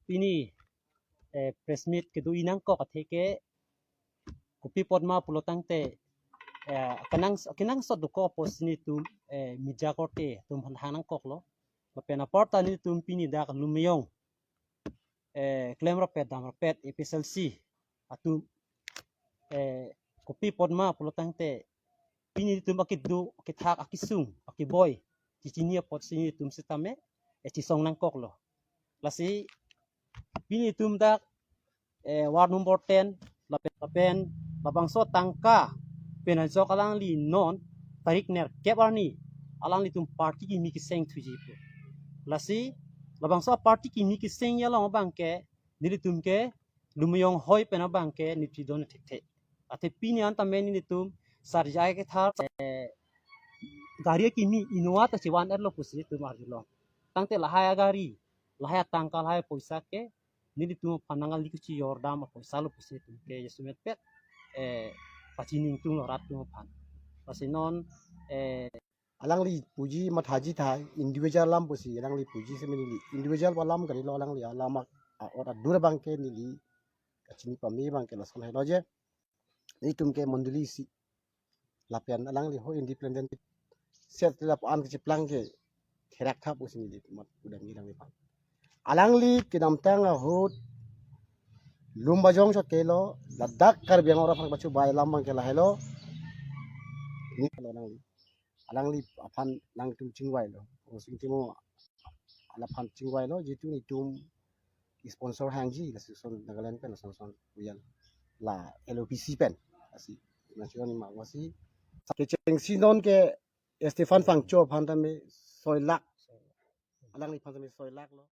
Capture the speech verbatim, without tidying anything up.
pini eh, press meet kedo-i nangkok atheke kopi apotma pulotangte eh, kenang kenangsot dokok apotsi nelitum eh, media korte atum aphan hang nangkoklo. Lapen aparta nelitum pini dak Lumeyong eh, klem rapet dam rapet A P H L C atum eh, kopi apotma pulotangte pini nelitum akedo akethak akesung akeboi chechini apotsi nelitum sitame eh, chesong nangkoklo. Lasi pini nelitum dak eh, ward number ten lapen lapen labangso tangka pen ajok alangli non tarik nerkep arni alanglitum party kimi keseng thuji pu. Lasi labangso party kimi keseng along abangke nelitum ke Lumeyong hoi pen abangke nelitum don thekthe. Athe pini an tame nelitum Sarjai Kathar eh, gari kimi Innova ta chevan-etlo pusi nelitum arjulong. Tangte lahai agari, lahai atangka, lahai apoisa ke nelitum aphan nangli kuchi yordam apoisalo pusi nelitum ke jasemet pet eh, pachini ingtunglo rat atum aphan. Lasi non eh, alangli puji mathaji tha individual alam pusi alangli puji seme neli individual alam kalilo, alangli alam a-, a-ot adur abangke neli kachini pame abangke lason helo je nelitum ke mondoli isi lapen alangli ho independent set lapu-an kachiplang ke therak tha pusi neli mat udang neli alangli aphan. Alangli kedamtang ahut Lumbajong chot kelo, ladak Karbi Anglong aphan pachu bai alam abangke lahelo. Neli kalo alangli. Alangli aphan nangtum chingvailo. Osing timo alaphan chingvailo, jitu nelitum sponsor hangji, la Association Nagaland pen, la Association Royal, la L O P C pen. Lasi, national ni mawasi. Kechengsi non ke Stephen Phangcho aphan tame soi lakh. Alangliphan tame soi lakhlo.